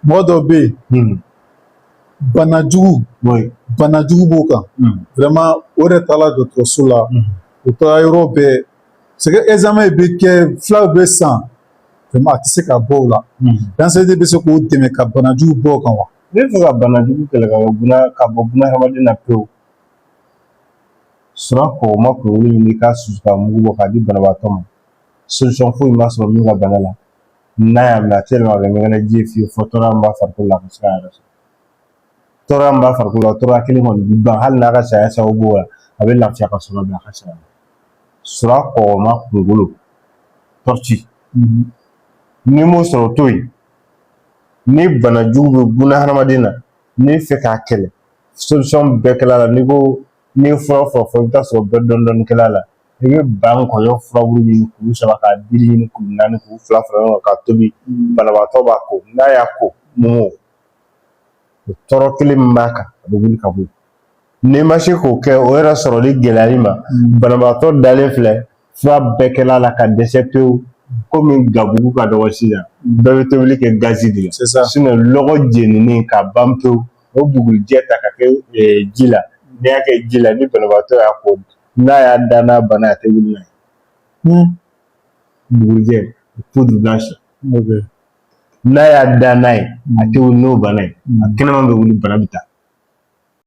Mɔgɔ dɔw bɛ yen, bana jugu, bana jugu b'o kan vraiment. O yɛrɛ taara dɔgɔtɔrɔso la, u taara yɔrɔ bɛɛ, c'est que examen bɛ kɛ, fulaw bɛ san, vraiment a tɛ se ka bɔ o la. Dansaden bɛ se k'o dɛmɛ ka bana jugu bɔ o kan wa? Ne bɛ fɛ ka bana jugu kɛlɛ ka bɔ buna hadamaden na pewu. Sura kɔgɔma kunkolo ɲini k'a susu k'a mugu bɔ k'a di banabaatɔ ma, solution foyi ma sɔrɔ min ka bana la. N'a y'a bila, a tɛ yɛlɛma ka kɛ ɲɛgɛnɛ ji ye fiyewu, fɔ tɔɔrɔya min b'a farikolo la, a ka se k'a yɛrɛ sɔrɔ. Tɔɔrɔya min b'a farikolo la, tɔɔrɔya kelen kɔni bi ban. Hali n'a ka saya sababu b'o la, a bɛ lafiya ka sɔrɔ bila a ka saya. Sura kɔgɔma kunkolo tortue, n'i m'o sɔrɔ, o to yen. Ni bana jugu bɛ buna hadamaden na, n'i fɛ k'a kɛlɛ, solution bɛɛ kɛla la. N'i ko n'i ye fura o fura fɔ, i bɛ taa sɔrɔ bɛɛ dɔɔni dɔɔni kɛla la. I bɛ ba nkɔyɔ furabulu ɲini kuru saba, k'a dili ɲini kuru naani, k'u fila fara ɲɔgɔn kan k'a tobi. Banabaatɔ b'a ko, n'a y'a ko mumu, o tɔɔrɔ kelen min b'a kan, a bɛ wuli ka bɔ yen. N'i ma se k'o kɛ, o yɛrɛ sɔrɔli gɛlɛyali ma. Banabaatɔ dalen filɛ, fura bɛɛ kɛla la ka dɛsɛ pewu. Komi gabugu ka dɔgɔ sisan, bɛɛ bɛ tobili kɛ gazi de la. C'est ça. Sinon lɔgɔ jeninen ka ban pewu, o bugurijɛ ta ka kɛ ji la. N'i y'a kɛ ji la, ni banabaatɔ y'a ko, n'a y'a da n'a bana, a tɛ wuli n'a ye. Bugurijɛ, poudre blanche, n'a y'a da n'a ye, a tɛ wuli n'o bana ye. A kɛnɛma bɛ wuli, bana bɛ taa.